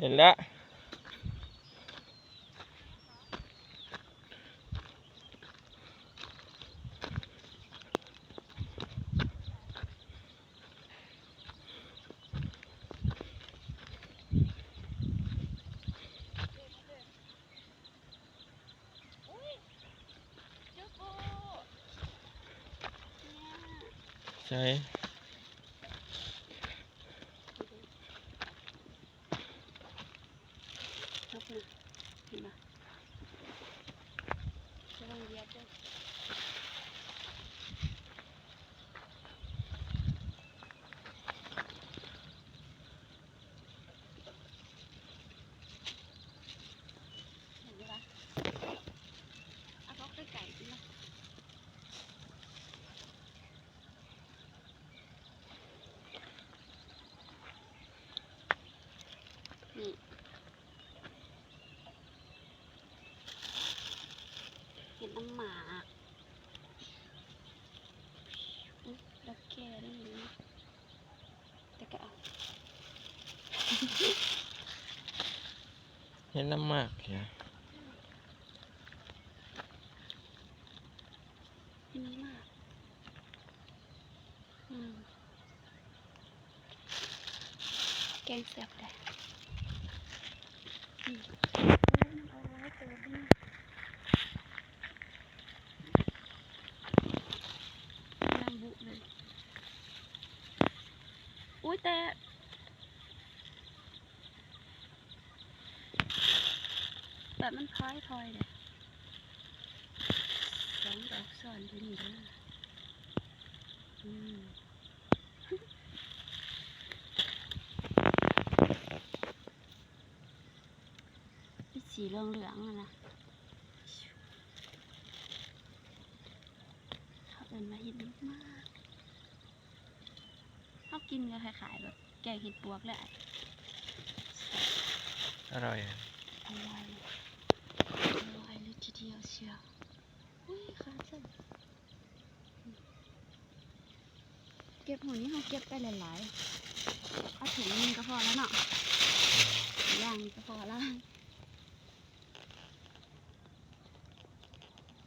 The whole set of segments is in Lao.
ເຫັນແລ້ວ. ໃສ? ເຫັນບໍ່? ລະວັງຢຽບເດີ. ເຫັນຢູ່ລະ ເອົາເຂົ້າໃກ້ໆ ນີ້ ນີ້ ເຫັດນ້ຳໝາກ. ອຸ້ຍ ດອກແກ່ເດ້ນີ້ ແຕ່ກະເອົາ ເຫັດນ້ຳໝາກເດ ເຫັດນ້ຳໝາກ. ອືມ ແກງແຊບເດ້. ອືມ ໂອ້ ມັນອອກຫຼາຍເຕີບເດ້ ກຳລັງບຸເລີຍ. ອຸ້ຍ ແຕ່ ແບບມັນພອຍໆ ເດ້ ສອງດອກຊ້ອນຢູ່ນີ້ເດີ. ອືມ ເປັນສີເຫຼືອງໆ ຫັ້ນນະ ເຂົາເອີ້ນວ່າເຫັດນ້ຳໝາກ. ເຮົາກິນກໍຄ້າຍໆ ແບບແກງເຫັດປວກແຫຼະ. ອະຮ່ອຍ ອະຮ່ອຍ ອະຮ່ອຍເລີຍທີດຽວຊຽວ. ອຸ້ຍ ຂາດຊັ້ນ. ເກັບຫົວນີ້ ເຮົາເກັບໄປຫຼາຍໆ ເອົາຖົງໜຶ່ງກໍພໍແລ້ວເນາະ ຢ່າງນີ້ກໍພໍລະ.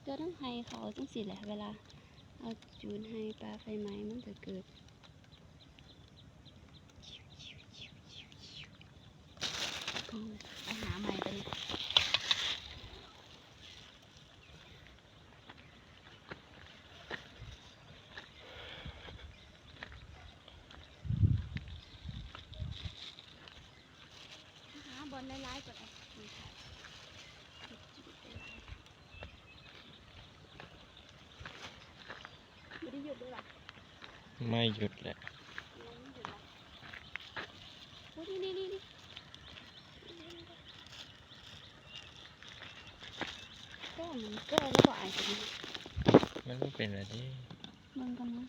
ເກີດນຳໄຮ່ເຂົາຈັ່ງຊີ້ແຫຼະ ເວລາເຮົາຈູດໄຮ່ປ່າໄຟໄໝ້ ມັນຈະເກີດ. ໂອ້ຍ ໄປຫາໃໝ່ບັດນີ້. ຫາບ່ອນຫຼາຍໆ ກ່ອນ ບໍ່ໄດ້ຢຸດເລີຍຫວາ? ໄມ່ຢຸດແຫຼະ ໄມ່ຢຸດລະ. ໂອ້ ນີ້ໆໆ ແກ້ມັນ ແກ້ແລ້ວບໍ່ອາຍຕົວນີ້? ມັນບໍ່ເປັນລະເດ້ ເບິ່ງກ່ອນນະ.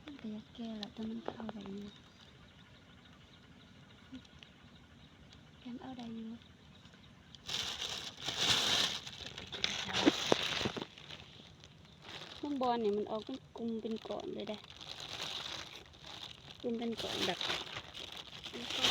ມັນກໍຢາກແກ່ລະ ແຕ່ມັນກໍເອົາໄດ້ຢູ່ ຍັງເອົາໄດ້ຢູ່. ບາງບ່ອນນີ້ມັນອອກເປັນກຸ່ມເປັນກ້ອນເລີຍເດ້ ກຸ່ມເປັນກ້ອນແບບ ເປັນກ້ອນ